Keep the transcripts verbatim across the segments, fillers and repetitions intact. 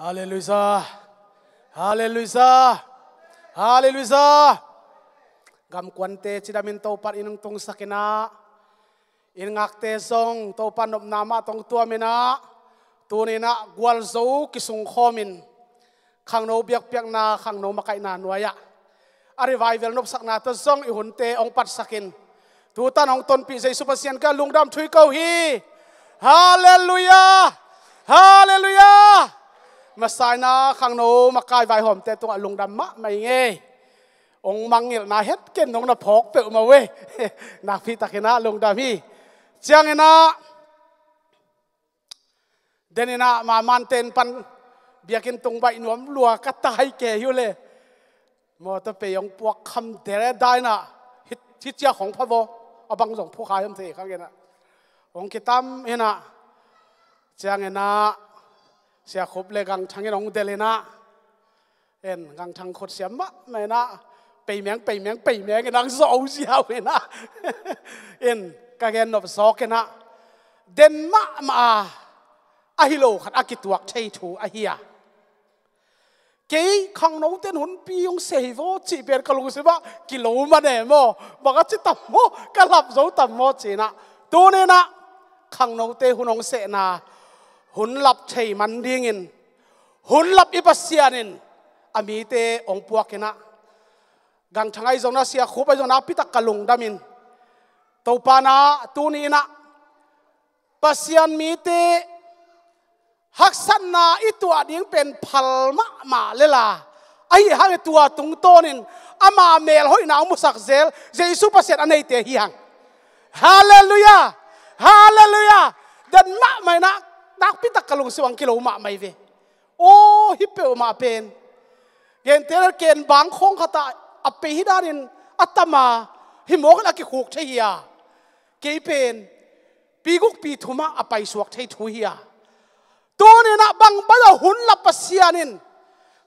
Halleluia. Halleluia. Halleluia. Gamkuante cidamin Topan in hong tungsak in ah, in ngakte zong Topan nopna mah tawh hong tuam in ah, tuni in ah gualzo kisungkhawm in khangno biakpiakna, khangno makaihna nuai-ah a revival nopsakna tawh zong i hunte hong patsak in, tutan hong tonpih Jesu Pasian ka lungdam thu hi ko hi. Halleluia. Halleluia. Masa in ah khangno makai vaihawmte tungah lungdam mahmah ing ei. Hong mangngilhna het ken nong na phawk peuhmah uh ei. Nakpi takin ah lungdam hi. Ciangin ah, den in ah, maman ten pan biakinn tung baih nuam lua ka tai kei uh le. Mawtaw pei hong puak kham dere dai in ah, hi, hi ciak hong pha vaw. A bang zong phukhai om thei khang in ah, hong kitam in ah, ciangin ah, Sia Khup le Gang Thang in hong del in ah, en, Gang Thang khut siam mahmah in ah, peimeng, peimeng, peimeng in ah, zawh ziau in ah, en, ka gen nop zawk in ah, den mahmah a, ahi lo khat a kituak thei thu ahi a. Kei khangnote in hunpi hong seh hi vaw cih pen ka lungsim ah kilo man e maw, bang a ci tam maw, ka lap zo tam maw ci in ah, tuni in ah khangnote hun hong sehna, hun lap thei man dingin, hun lap i Pasian in a mite hong puak in ah, Gang Thang ahi zong in ah, Sia Khup ahi zong in ah, a pitak ka lungdam in, Topa in ah tuni in ah Pasian mite haksatna i tuah ding pen phal mahmah lel a, ahi hangin tua tungtawnin ama melhoihna hong musak zel Jesu Pasian a neite hi hang. Halleluia. Halleluia. Den mahmah in ah, nakpi tak ka lungsim ah kilo mahmah hi ve. Aw, hi peuhmah pen, gentehna ken bang khawng khat ah a pei hi danin a tam a, hi mawk in a kikhuk thei hi a, kei pen pi guk pi thum ah a paisuak thei thu hi a. Tuni in ah bang bang a hun lap Pasian in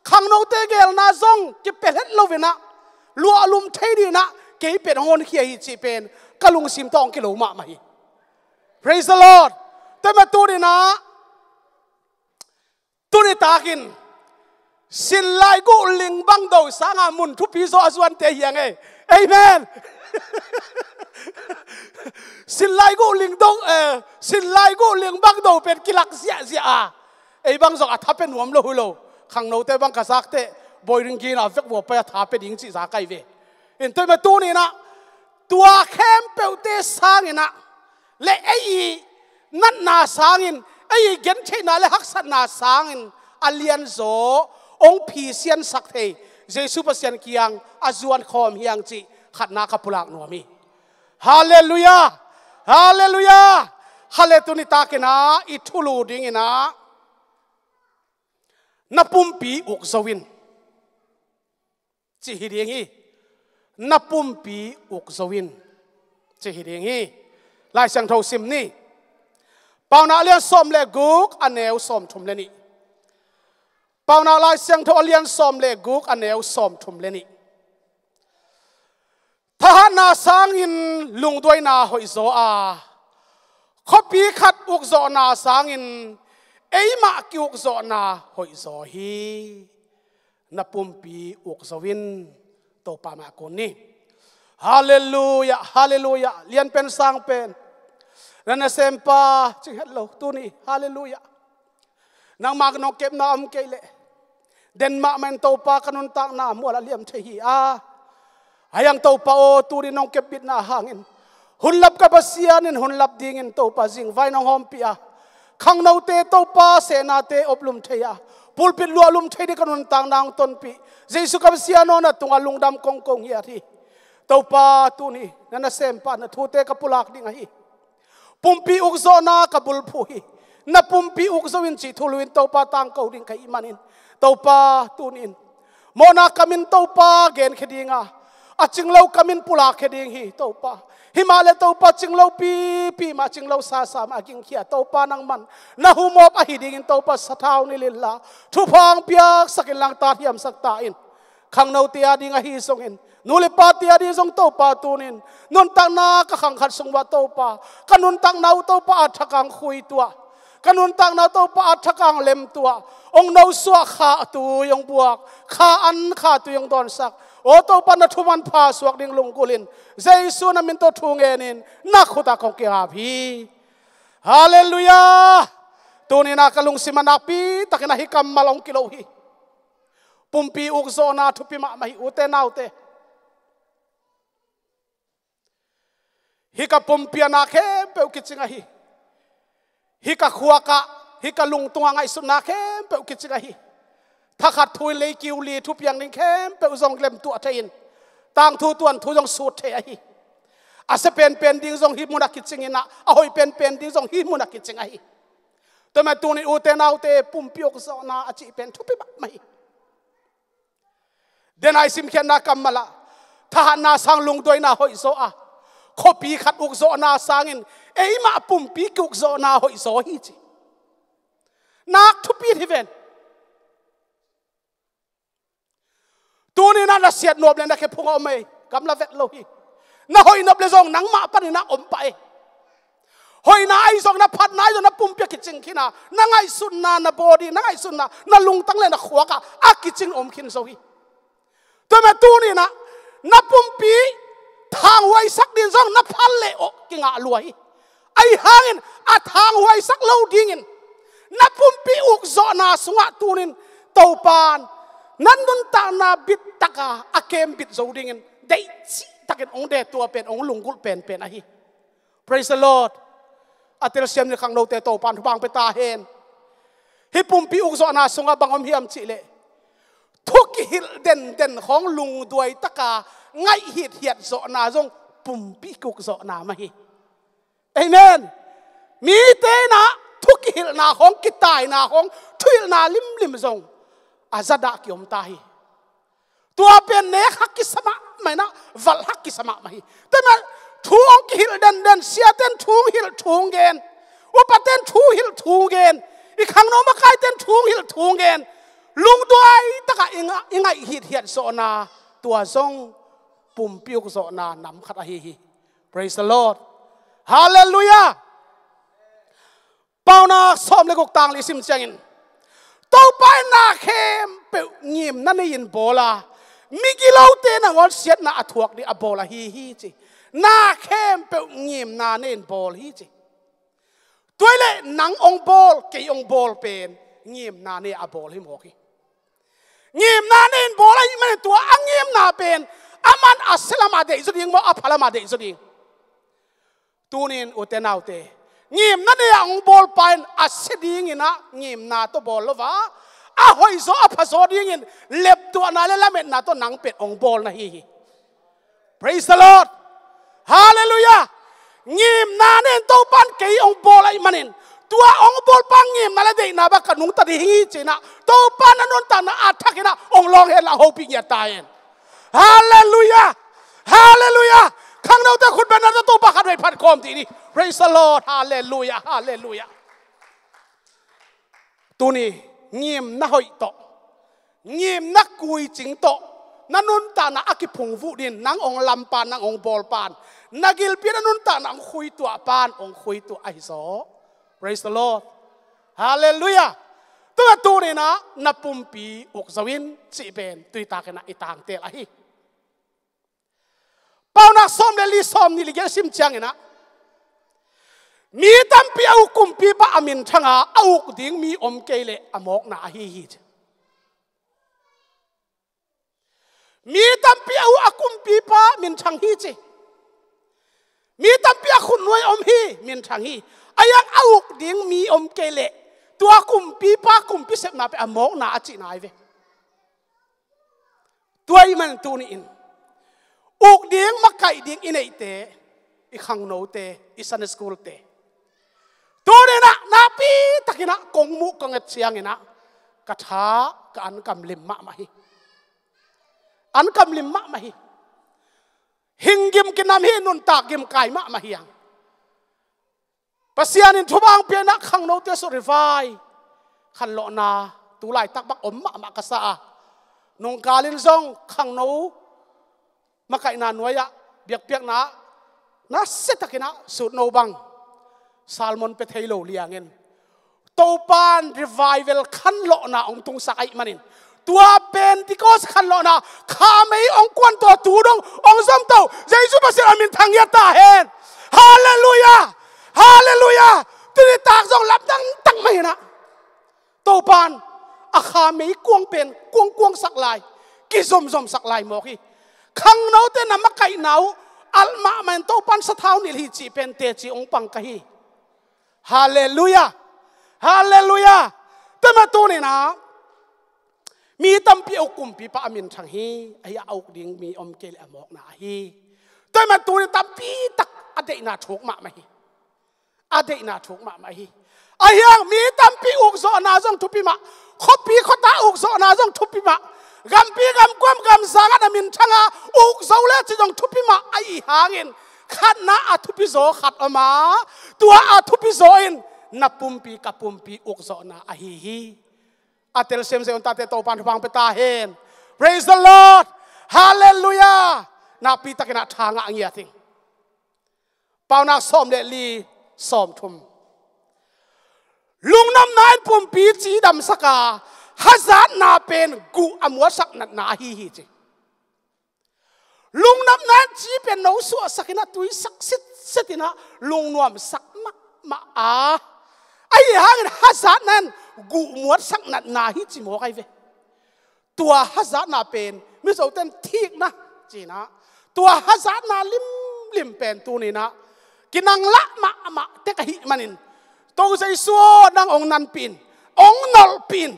khangnote geelna zong kipelhet lo in ah, luahlum thei dingin ah kei pen hong honkhia hi cih pen ka lungsim tawh hong kilo mahmah hi. Praise the Lord. Tua mah tuni in ah, tuni takin, sinlai guh ling bang do sangin mun thupi zaw a zuante hi hang ei. Amen. Sinlai guh ling do, eh, sinlai guh ling bang do pen kilak ziahziah a, ei bang zong a tha pia nuam lo hi lo. Khangnote bang ka zak teh, Boiringgi in a vek vua pai a tha pia ding cih za ka hi ve. In tua mah tuni in ah, tua khempeuhte sangin ah, le ei i natna sangin, ei i gentheihna le haksatna sangin a lianzaw hong phisiansak thei Jesu Pasian kiang a zuan khawm hi hang cih khatna ka pulak nuam hi. Halleluia. Halleluia. Hale, tuni takin ah i thulu dingin ah, na pumpi uk zo in, cih hi ding hi. Na pumpi uk zo in, cih hi ding hi. Lai Siangtho sim ni. Paunak a lian sawm le guk, a neu sawm thum le nih. Paunak Lai Siangtho a lian sawm le guk, a neu sawm thum le nih. Thahatna sangin lungduaina hoihzaw a, khuapi khat ukzawhna sangin eimah ki-ukzawhna hoihzaw hi. Na pumpi uk zo in, Topa mah kun ni. Halleluia, halleluia. Lianpen sangpen, na nasempa cing het lo tuni. Halleluia. Nangmah nong kepna om kei leh, den mahmah in Topa ka nuntakna mual a liam thei hi a. Ahi hang Topa aw, tuni nong kepbitna hangin, hunlap ka Pasian in hunlap dingin Topa zingvai nong hawmpih a, khangnote Topa sehnate oplum thei a, pulpit luahlum thei ding ka nuntakna hong tonpih Jesu ka Pasian aw, na tungah lungdam kong ko ngiat hi. Topa, tuni na nasempa na thute ka pulak ding ahi. Pumpi ukzawhna ka bulphuh hi. Na pumpi uk zo in cih thulu in Topa tangko ding ka hih manin, Topa, tuni in mawhna kamin Topa genkhia ding a, a cinglo kamin pulakkhia ding hi Topa. Himahleh Topa, cinglo pipi mah, cinglo sasa mah a gingkhia Topa, nangman na humawp ahi dingin Topa sathau nilh inla, thupha hong piaksak inla, hong tathiamsak ta in. Khangnote a ding ahi zongin, nu le pate a ding zong Topa, tunin nuntakna ka khang khat sung uah Topa, ka nuntakna uh Topa a thak a hong khuituah, Ka nuntakna Topa a thak ang lemtuah, hong nosuah kha tui hong buak, kha an kha tui hong dawnsak. Aw Topa na thuman pha suak ding lunggulh in, Jesu na min tawh thu ngenin, na khutah kong kihap hi. Halleluiah. Tuninah ka lungsim a nakpi takinah hih kammal hong kilo hi. Pumpi ukzawhna thupi mahmah hi ute naute. Hih ka pumpi a na khempeuh kicing ahi. Hih ka khuakah, hih ka lungtungah ngaihsutna khempeuh kicing ahi. Thakhat thu in leikiu li thupiang ding khempeuh zong lemtuah thei in, tangthu tuanthu zong sut thei ahi. A sia penpen ding zong hih munah kicing inah, a hoih penpen ding zong hih munah kicing ahi. Tua mah tunin ute naute pumpi ukzawhna a cih pen thupi mahmah hi. Denai simkhiatna kammalah thahatna sang lungduaina hoihzaw a, khuapi khat ukzawhna sangin eimah pumpi kiukzawhna hoihzaw hi ci. Nak thupi hi ven. Tuninah na siat nop le na khephung a om ei, gamla vet lo hi. Na hoih nop le zong nangmah paninah om pah ei. Hoihna ahi zong, na phatna ahi zong, na pumpi a kicing khin a, na ngaihsutna, na body, na ngaihsutna, na lungtang le na khuakah a kicing om khin zo hi. Tua mah tuninah na pumpi thanghuaisak ding zong na phal le awh kingah lua hi. Ahi hangin a thanghuaisak lo dingin na pumpi ukzawhna sungah tunin Topan na nuntakna bittaka a kem bit zo dingin deihcih takin hong det, tua pen hong lunggulh penpen ahi. Praise the Lord. A telsiam ni khangnote Topan thupha pia ta hen. Hih pumpi ukzawhna sungah bang om hiam cihleh, thu kihilh denden khawng lungduai taka ngaih hithiat zawhna zong pumpi kiukzawhna mah hi. Amen. Mite inah thu kihilhna khawng, kitaina khawng, thuhilhna limlim zong a zadah kiom ta hi. Tua pen nek hak kisa mahmah inah, valh hak kisa mahmah hi. Tua mah thu hong kihilh denden, siaten thu hong hilh thu hong gen, upaten thu hilh thu hong gen, i khangno makaiten thu hong hilh thu hong gen, lungduai takah i nga-, i ngaih hithiat zawhna, tua zong pumpi ukzawhna nam khat ahi hi. Praise the Lord. Halleluiah. Paunak sawm le guk tang li sim ciangin, Topa in na khempeuh ngimna nei-in bawl a, migilote nangawn siatna a thuak ding a bawl ahi hi ci. Na khempeuh ngimna nei-in bawl hi ci. Tua hileh nang hong bawl, kei hong bawl pen ngimna nei a bawl hi mawk hi. Ngimna nei-in bawl ahih manin tua a ngimna pen aman a sia lamah deih zaw ding maw, a pha lamah deih zaw ding? Tunin ute naute, ngimna nei-a hong bawlpa in a sia dinginah ngimna tawh bawl lo a, a hoihzaw a phazaw dingin lemtuahna le lametna tawh nang pen hong bawl na hi hi. Praise the Lord. Halleluiah. Ngimna nei-in Topan kei hong bawl ahih manin tua hong bawlpa ngimna le deihna bang ka nungta ding hi cinah Topan a nuntakna a thakinah hong lawng hen la hong hopih ngiat ta hen. Halleluiah. Halleluiah. Khangnote khut bengna tawh Topa khatvei phat khawm dih ni. Praise the Lord. Halleluiah. Halleluiah. Tuni ngimna hoih tawh, ngimna kuicing tawh na nuntakna a kiphungvuh dingin nang hong lampa, nang hong bawlpa in, na gilpi na nuntakna hong khuituahpa in hong khuituah ahi zaw. Praise the Lord. Halleluiah. Tua tuninah na pumpi ukzo in cih pen tuitakinah i tangtel ahi. Paunak sawm le li, sawm nih le giat sim cianginah mi tampi a uk kumpipa a minthang a, a uk ding mi om kei leh a mawkna ahi hi ci. Mi tampi a uk a kumpipa minthang hi ci. Mi tampi a khutnuai om hi, minthang hi. A iang a uk ding mi om kei leh tua kumpipa kumpi sepna pen a mawkna a cihna hi ve. Tua ahih man tuni-in uk ding makaih ding i neihte, i khangnote, i Sunday school-te, tuninah nakpi takinah kong muh kong et cianginah ka tha ka an kamlim mahmah hi. An kamlim mahmah hi. Hing gim kinam hi, nuntak gim kai mahmah hi ang. Pasian in thupha hong pia inah khangnote sawt rivai khanlawhna tu laitak bang om mahmah ka sa a, nungkalin zong khangno makaihna nuai-ah biakpiakna nasiatakinah sutno bang sermon pia thei lo liangin Topan revival khanlawhna hong tungsak ahih manin, tua Pentecost khanlawhna khamei hong kuanto tu dong hong zomto Jesu Pasian a min thang ngiat ta hen. Halleluiah. Halleluiah. Tuni tak zong lamdang tak mah hi na. Topan a khamei kuang pen kuangkuangsak lai, kizomzomsak lai mawk hi. Khangnote na makaihna uh alh mahmah in Topan sathau nilh hi cih pen teci hong pang ka hi. Halleluiah. Halleluiah. Tua mah tuni na mi tampi a uk kumpipa a min thang hi. Ahi a uk ding mi om kei le a mawkna ahi. Tua mah tuni tampi tak a deihna thuk mahmah hi. A deihna thuk mahmah hi. Ahi hang mi tampi ukzawhna zong thupi mah, khuapi khuata ukzawhna zong thupi mah, gampi gamkuam gamzang ah na min thang a ukzo le ci zong thupi mah ahih hangin, khatna a thupi zaw khat om a, tua a thupi zaw in na pumpi ka pumpi ukzawhna ahi hi. A telsiam zia un tate Topan thupha hong pia ta hen. Praise the Lord. Halleluiah. Nakpi takin a thang ah a ngiat ing. Paunak sawm le li, sawm thum. Lungnopna in pumpi cidamsak a, hazatna pen guh a muatsak natna ahi hi ci. Lungnopna in ci pen no suahsak in a tuisak sitset in a lungnuamsak mahmah a, ahi hangin hazatna in guh muatsak natna hi ci mawk ahi ve. Tua hazatna pen Mizoten thikna ci-in ah, tua hazatna limlim pen tuni-in ah kinanglah mahmah tek ahih manin, To Jesu aw, nang hong nanpih in, hong nolhpih in.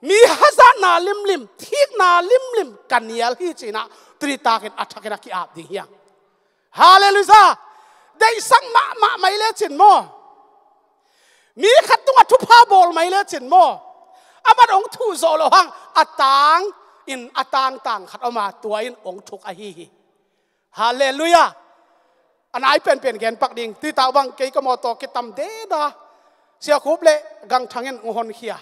Mi hazatna limlim, thikna limlim ka nial hi ci-in ah, tuni takin a thakin a ki-ap ding hi hang. Halleluiah. Deihsak mahmah mai lecin maw, mi khat tungah thupha bawl mai lecin maw, aman hong thuh zawh loh hang, a tang in, a tangtang khat om a, tua in hong thuk ahi hi. Halleluiah. A nai penpen gen pak ding, tuni tak bang kei ka mawtaw kitam deda, Sia Khup le Gang Thang in hong honkhia.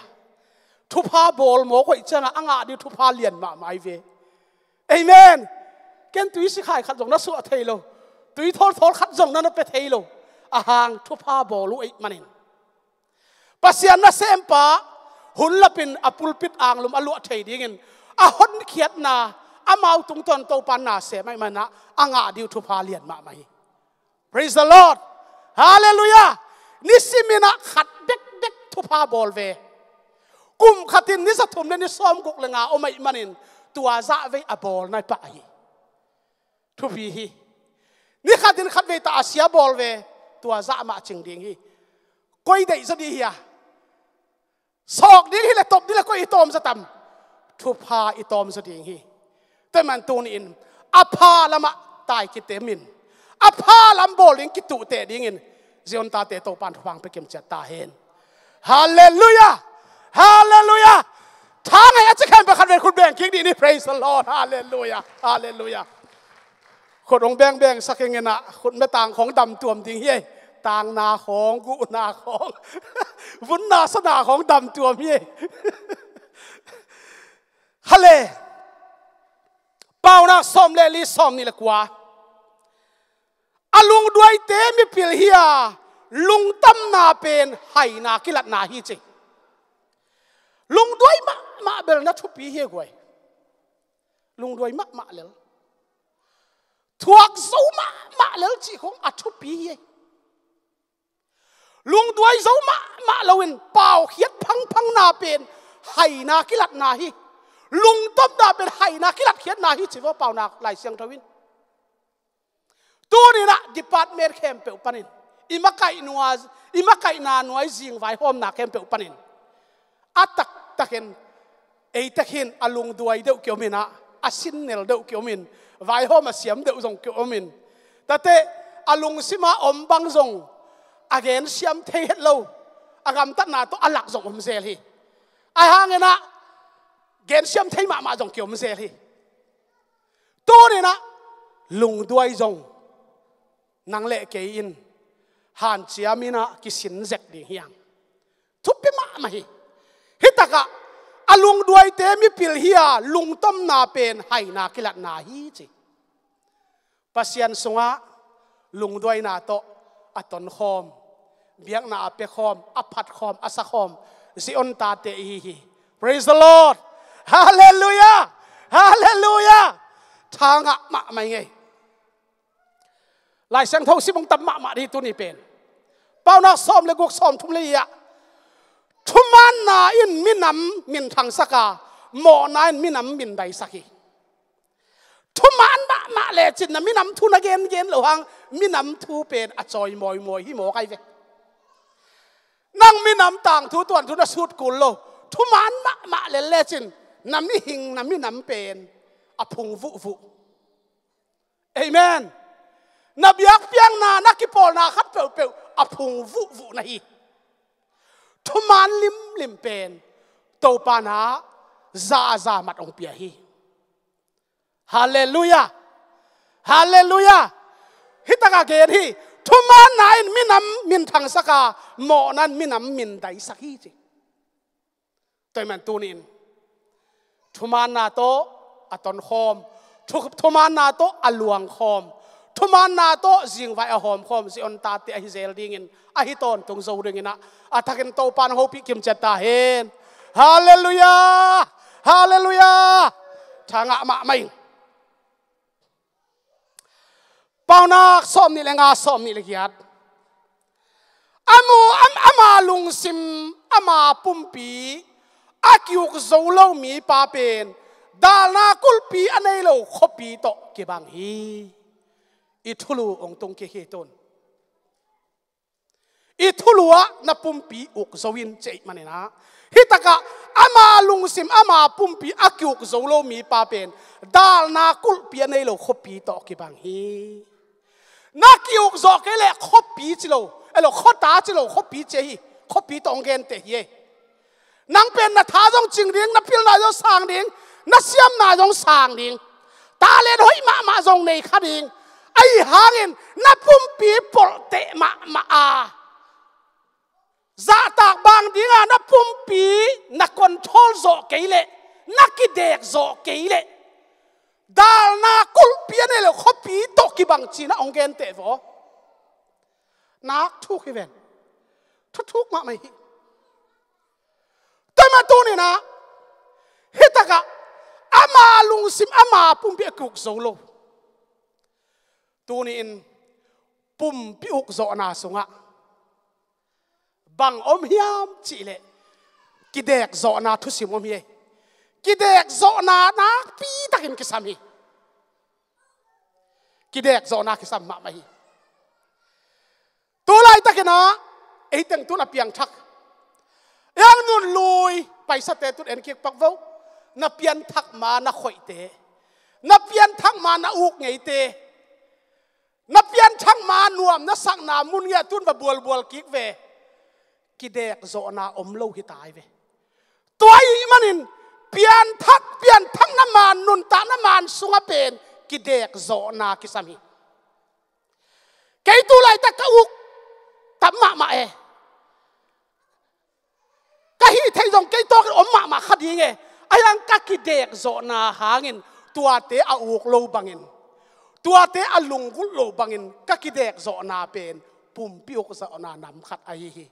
Thupha bawl mawk hoih ciangah a ngah ding thupha lian mahmah hi ve. Amen. Ken tui sikhai khat zong na suah thei lo, tui thawlthawl khat zong na na pia thei lo, a hang thupha bawl uh ahih manin. Pasian nasempa hun lapin a pulpit anglum a luah thei dingin a honkhiatna, amau tungtawn Topa nasem ahih manin ah a ngah ding uh thupha lian mahmah hi. Praise the Lord. Halleluiah. Nisimin ah khat bekbek thupha bawl ve. Kum khatin ni za thum le ni sawmguk le nga om ahih manin, tua zah vei a bawl nai pah hi. Thupi hi. Ni khatin khatvei tah a sia bawl ve, tua zah mah cing ding hi. Koi deih zaw dih hi a, sawk ding hi le top ding le koi i tawm zaw tam? Thupha i tawm zaw ding hi. Tua ahih man tuni-in a pha lamah tai kitem in, a pha lam bawl ding kituhteh dingin Zion tate Topan thupha hong pia kimciat ta hen. Halleluiah. Halleluiah. Thangai a ci khempeuh khatvei khut beng kik dih ni. Praise the Lord. Halleluiah. Halleluiah. Khut hong bengbeng sak ing in ah, khut me tang khawng damtuam ding hi ei. Tangna khawng, guhna khawng, vunna sana khawng damtuam hi ei. Hale. Paunak sawm le li, sawm nih le kua. A lungduaite mipil hi a, lungtomna pen haina kilatna hi ci. Lungduai mahmah bel na thupi hi guai. Lungduai mahmah lel, thuak zo mahmah lel cih khong a thupi hi. Lungduai zo mahmah loin paukhiat phangphangna pen haina kilatna hi. Lungtomna pen haina kilatkhiatna hi ci vaw, Paunak Lai Siangtho in. Tuni-in ah department khempeuh panin, i makaih nua, i makaihna nuai zing vaihawmna khempeuh panin, a taktakin, ei tek hin a lungduai deuh kiom in ah, a sinnel deuh kiom in, vaihawm a siam deuh zong kiom in, tate a lungsima om bang zong a gensiam thei het lo, a gamtatna tawh a lak zong om zel hi. Ahi hangin ah gensiam thei mahmah zong kiom zel hi. Tuni-in ah lungduai zong nang le kei in hanciam in ah kisin zek ding hi hang. Thupi mahmah hi. Hi takah a lungduaite mipil hi a, lungtomna pen haina kilatna hi ci. Pasian sungah lungduaina tawh a tonkhawm, biakna a pia khawm, a phat khawm, a sa khawm Zion tate i hi hi. Praise the Lord. Halleluiah. Halleluiah. Tha ngah mahmah ing ei. Lai Siangtho sim hong tam mahmah dih tuni pen. Paunak sawm le guk, sawm thum le li ah, thumaanna in minam minthangsak a, mawhna in minam mindaisak hi. Thumaan mahmah lecin na minam thu na gengen loh hang, minam thu pen a cawi mawimawi hi mawk ai ve. Nang minam tangthu tuanthu na sut kul lo. Thumaan mahmah lel lecin na mihing, na minam pen a phung vuhvuh. Amen. Na biakpiakna, na kipawlna khat peuhpeuh a phung vuhvuh na hi. Thumaan limlim pen Topa na zaza mat hong pia hi. Halleluiah. Halleluiah. Hi takah gen hi. Thumaanna in minam minthangsak a, mawhna in minam mindaisak hi ci. Tua ahih man tuni in thumaanna tawh a tonkhawm, thu-, thumaanna tawh a luangkhawm, thumaanna tawh zingvai a hawmkhawm Zion tate ahi zel dingin, ahi tawntung zo dingin ah, a thakin Topa in hong hopih kimciat ta hen. Halleluiah. Halleluiah. Tha ngah mahmah ing. Paunak sawm nih le nga, sawm nih le giat. Amu, am, ama lungsim, ama pumpi a ki-uk zo lo mipa pen dalna kulhpi a nei lo khuapi tawh kibang hi. I thulu hong tung kik hi tun. I thulu ah na pumpi uk zo in ci ahih manin ah, hi takah ama lungsim, ama pumpi a ki-uk zo lo mipa pen dalna kulhpi a nei lo khuapi tawh kibang hi. Na ki-uk zawh kei leh khuapi ci lo, elo, khuata ci lo, khuapi ci hi. Khuapi tawh hong genteh hi ei. Nang pen na tha zong cing ding, na pilna zong sang ding, na siamna zong sang ding, talent hoih mahmah zong nei kha ding. Ahi hangin na pumpi polhteh mahmah a, zahtak bang dinga na pumpi na control zawh kei leh, na kidek zawh kei leh, dalna kulhpi a nei lo khuapi tawh kibang ci-in ah hong genteh vaw. Nak thuk hi ven. Thuthuk mahmah hi. Tua ahih man tuni in ah, hi takah ama lungsim, ama pumpi a ki-uk zo lo. Tuni in pumpi uk zawhna sungah bang om hiam cih leh, kidek zawhna thusim om hi ei. Kidek zawhna nakpi takin kisam hi. Kidek zawhna kisam mahmah hi. Tu laitakin ah, ei teng tun a piangthak, ei ang nun lui, paisate tun en kik pak vo. Na pianthak ma na khoihte, na pianthak ma na uk ngeite, na pianthak ma nuam na sakna mun ngiat tun va bualbual kik ve. Kidek zawhna om lo hi ta hi ve. Tua ahih manin pianthak, pianthak na man, nuntak na man sungah pen kidek zawhna kisam hi. Kei tu laitak ka uk tam mahmah e. Ka hih theih zong kei tawkin om mahmah kha ding e. Ahi hang ka kidek zawhna hangin tuate a uk lo bangin, tuate a lunggulh lo bangin ka kidek zawhna pen pumpi uk zawhna nam khat ahi hi.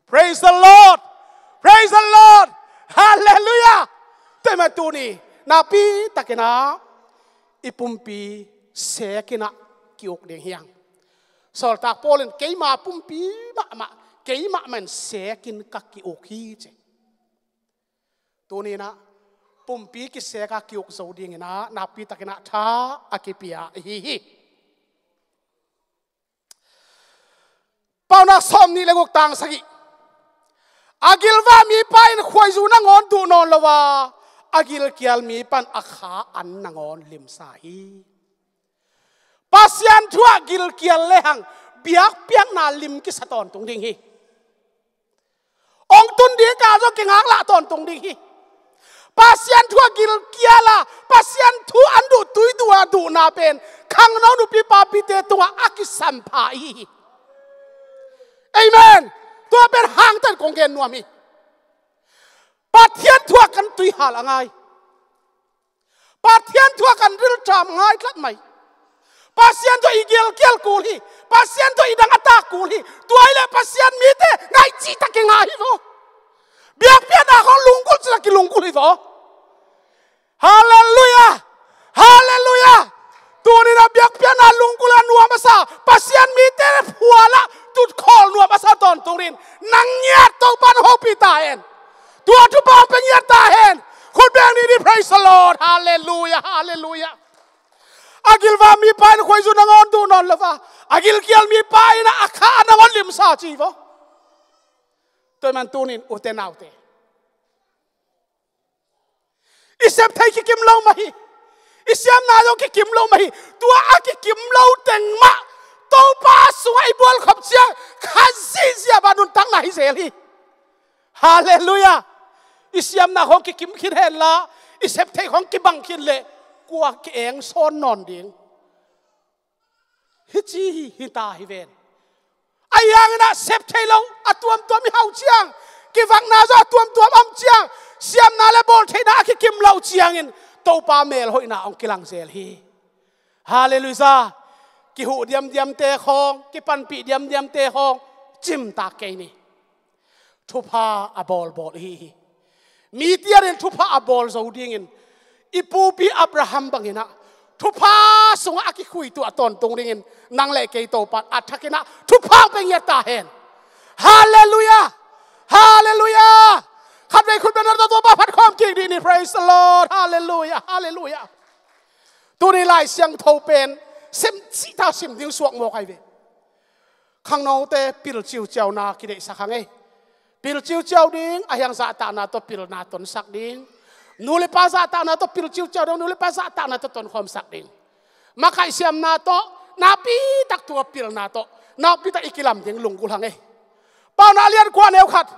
Praise the Lord. Praise the Lord. Halleluiah. Tua ahih man tuni nakpi takin ah i pumpi sekin ah ki-uk ding hi hang. Sawltak Paul in keima pumpi mahmah, keimah mah in sekin ka ki-uk hi ci. Tuni in ah pumpi kisek a ki-uk zo dingin ah nakpi takin ah tha a kipia i hi hi. Paunak sawm nih le guk, tang sagih. A gilvah mipa in khuaizu nangawn duh nawn lo a, a gilkial mipa in a kha an nangawn limsa hi. Pasian thu ah gilkial lehang biakpiakna lim kisa tawntung ding hi. Hong tun ding kal zong kingaklah tawntung ding hi. Pasian thu a gilkial a, Pasian thu an duh, tui duh a duhna pen khangno nupi papite tungah a kisampha i hi hi. Amen. Tua pen hangtan kong gen nuam hi. Pathian thu ah kan tuihal a ngai. Pathian thu ah kan rilṭam ngai tlat mai. Pasian tawh i gelgel kul hi. Pasian tawh i dang a tak kul hi. Tua hi leh Pasian mite ngaih cihtak i ngah hi vaw. Biakpiakna khawng lunggulh cihtak i lunggulh hi vaw. Halleluiah. Halleluiah. Tuni-in ah biakpiakna lunggulh a nuam a sa, Pasian mite phualah tutkhawl nuam a sa tawntung dingin nang ngiat Topa'n hong hopih ta hen. Tua thupha hong pia ngiat ta hen. Khut beng ni ni, praise the Lord. Halleluiah. Halleluiah. A gilvak mipa in khuaizu nangawn duh nawn lo a, a gilkial mipa in ah a kha nangawn limsa ci vaw. Tua ahih manin tuni-in ute naute, i sep thei kikim lo mah hi. I siamna zong kikim lo mah hi. Tua a kikim lo teng mah Topa sungah i bual khop ciang kha ziahziah bang nuntakna hi zel hi. Halleluiah. I siamna khawng kikim khin hen la, i sep thei khawng kibang khin leh kua ki-eng sawn nawn ding? Hi ci hi, hi ta hi ven. Ahi hangin ah sep thei lo a tuamtuam i hau ciang, kivakna zong a tuamtuam a om ciang, siamna le bawl theihna a kikim lo ciangin Topa melhoihna hong kilang zel hi. Halleluiah. Kihuh diamdiamte khawng, kipanpih diamdiamte khawng cimtak kei ni. Thupha a bawlbawl ihi hi. Mite adingin thupha a bawl zo dingin i pupi Abraham bangin ah thupha sungah a kikhuitu a tawntung dingin nang le kei Topa'n a thakin ah thupha hong pia ngiat ta hen. Halleluiah. Halleluiah. Khatvei khut beng ni, Topa phat khawm kik dih ni. Praise the Lord. Halleluiah. Halleluiah. Tuni Lai Siangtho pen sim cihtak sim ding suak mawk ahi ve. Khangnote pil ciuciauna kideihsak hang ei. Pil ciuciau ding, ahi hang zahtakna tawh pilna tonsak ding. Nu le pa zahtakna tawh pil ciuciau ding, nu le pa zahtakna tawh tonkhawmsak ding. Makaih siamna tawh, nakpitak tua pilna tawh nakpitak i kilam ding lunggulh hang ei. Paunak a lian kua, neu khat.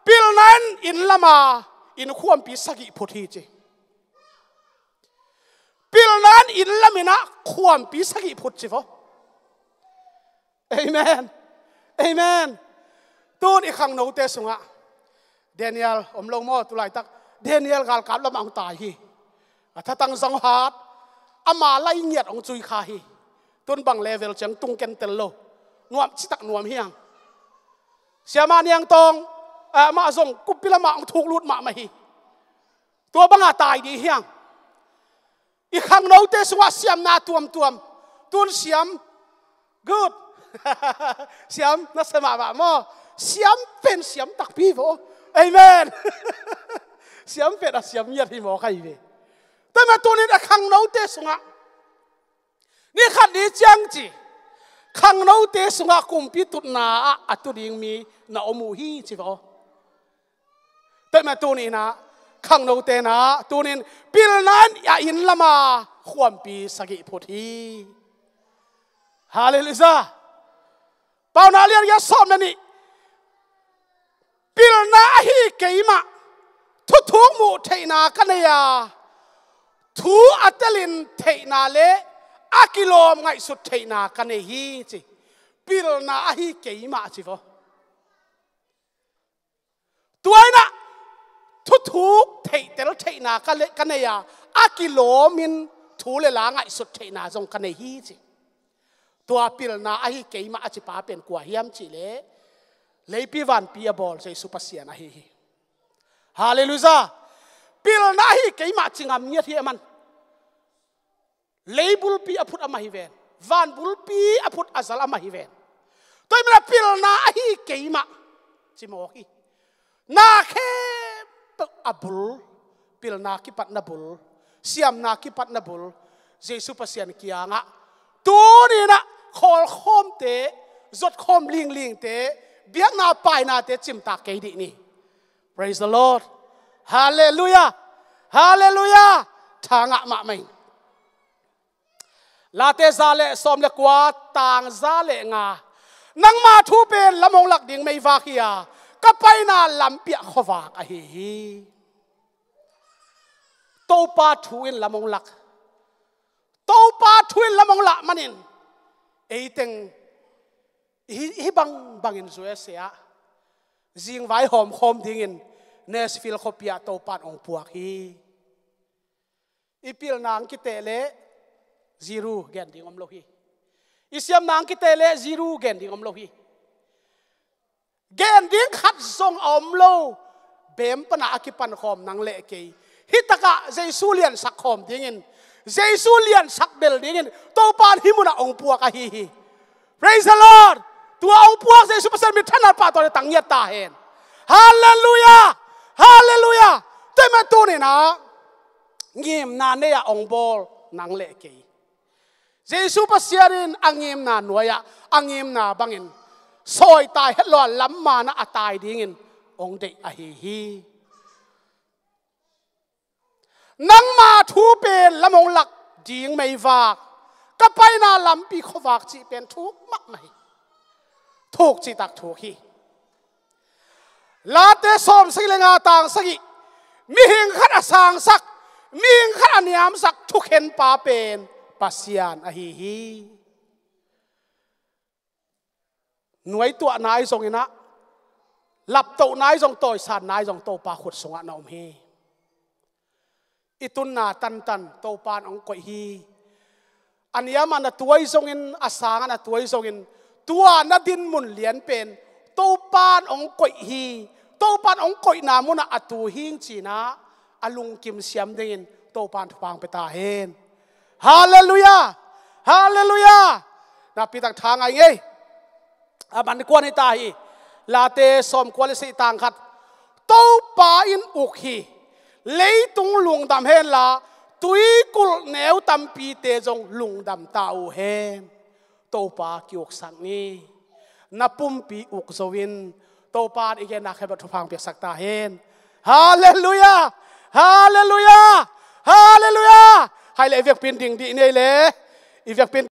Pilna in inn lam a inn khuampi sagih phut hi ci. Pilna in inn lam in ah khuampi sagih phut ci vaw. Amen. Amen. Tun i khangnote sungah Daniel om lo maw, tu laitak Daniel galkap lamah hong tai hi. A thatang zang hat, ama lai ngiat hong cui kha hi. Tun bang level ciang tung kentel lo. Nuam citak nuam hi hang. Siamah Niang Tawng, ah, amah zong kumpi lamah hong thuk lut mahmah hi. Tua banga tai dih hi hang. I khangnote sungah siamna tuamtuam. Tun siam. Good. Siam, na sia mahmah maw. Siam pen siam takpi vaw. Amen. Siam pen a siam ngiat hi mawk ahi ve. Tua ahih manin tuni-in a khangnote sungah, ni khat ni ciang ci, khangnote sungah kumpi tutna ah a tu ding mi na om uh hi ci vaw. Tua ahih manin tuni-in ah khangnote in ah tuni-in pilna in a inn lam a khuampi sagih phut hi. Halleluiah. Paunak a lian giat, sawm le nih. Pilna ahi kei mah thuthuk muh theihna ka nei a, thu a telin theihna le a kilawm ngaihsut theihna ka nei hi ci. Pilna ahi kei mah ci vaw. Tua in ah thuthuk theihtel theihna ka le-, ka nei a, a kilawmin thu le la ngaihsut theihna zong ka nei hi ci. Tua pilna ahi kei mah a cipa pen kua hiam cih leh leipi vanpi a bawl Jesu Pasian ahi hi. Halleluiah. Pilna ahi kei mah ci ngam ngiat hi a man. Lei bulpi a phut amah hi ven. Van bulpi a phut a zal amah hi ven. Tua ahih manin a pilna ahi kei mah ci mawk hi. Na khempeuh a bul, pilna kipatna bul, siamna kipatna bul, Jesu Pasian kiangah tuni-in ah khawlkhawmte, zotkhawm linglingte, biakna painate cimtak kei dih ni. Praise the Lord. Halleluiah. Halleluiah. Tha ngah mahmah ing. Late za le sawm le kua, tang za le nga. Nangma thu pen lam hong lak ding meivak hi a, ka paina lampi ah khuavak ahi hi. Topa thu in lam hong lak. Topa thu in lam hong lak manin eiteng hih, hih bangbangin U S A ah zingvai hawmkhawm dingin Nashville khuapi ah Topa'n hong puak hi. I pilna hong kiteh leh zero gen ding om lo hi. I siam nang kite le zero gen ding om lo hi. Gen ding khat zong a om lo. Bem pana a kipan khawm nang le kei. Hi takah Jesu liansak khawm dingin, Jesu liansak bel dingin Topa in hih munah ong puak ahi hi. Praise the Lord. Tua ong puak Jesu Pasian min thanat pahtawi tang ngiat ta hen. Halleluiah. Halleluiah. Tua mah tuninah ngimna nei-ah ong bawl nang le kei. Jesu Pasian in a ngimna nuai-ah a ngimna bangin sawitai het lo-a lam manah a tai dingin ong deih ahi hi. Nangma thu pen lam ong lak ding meivak, ka paina lampi khuavak cih pen thuk mahmah hi. Thuk cihtak thuk hi. Late sawm sagih le nga tang sagih. Mihing khat a sangsak, mihing khat a niamsak thukhenpa pen Pasian ahi hi. Nuaituah nai zonginah, laptoh nai zong, tawisan nai zong Topa khut sungah na om hi. I tunna tantan Topa in ong koih hi. A niamah na tuai zongin, a sangah na tuai zongin, tua na dinmun lian pen Topa in ong koih hi. Topa in ong koihna munah a tu hing cinah a lungkim siam dingin Topa in thupha ong pia ta hen. Halleluiah. Halleluiah. Napi tak tha ngai ngei. A man kuan hi ta hi. Late sawm kua le sagih tang khat. Topa in uk hi. Leitung lungdam henla, tuikulh neu tampite zong lungdam ta uh hen. Topa kiuksak ni. Na pumpi uk zo in. Topa in i genna khempeuh thupha ong piaksak ta hen. Halleluiah. Halleluiah. Halleluiah. Hai le i vekpi-in ding dih ni ei le. I vekpi-in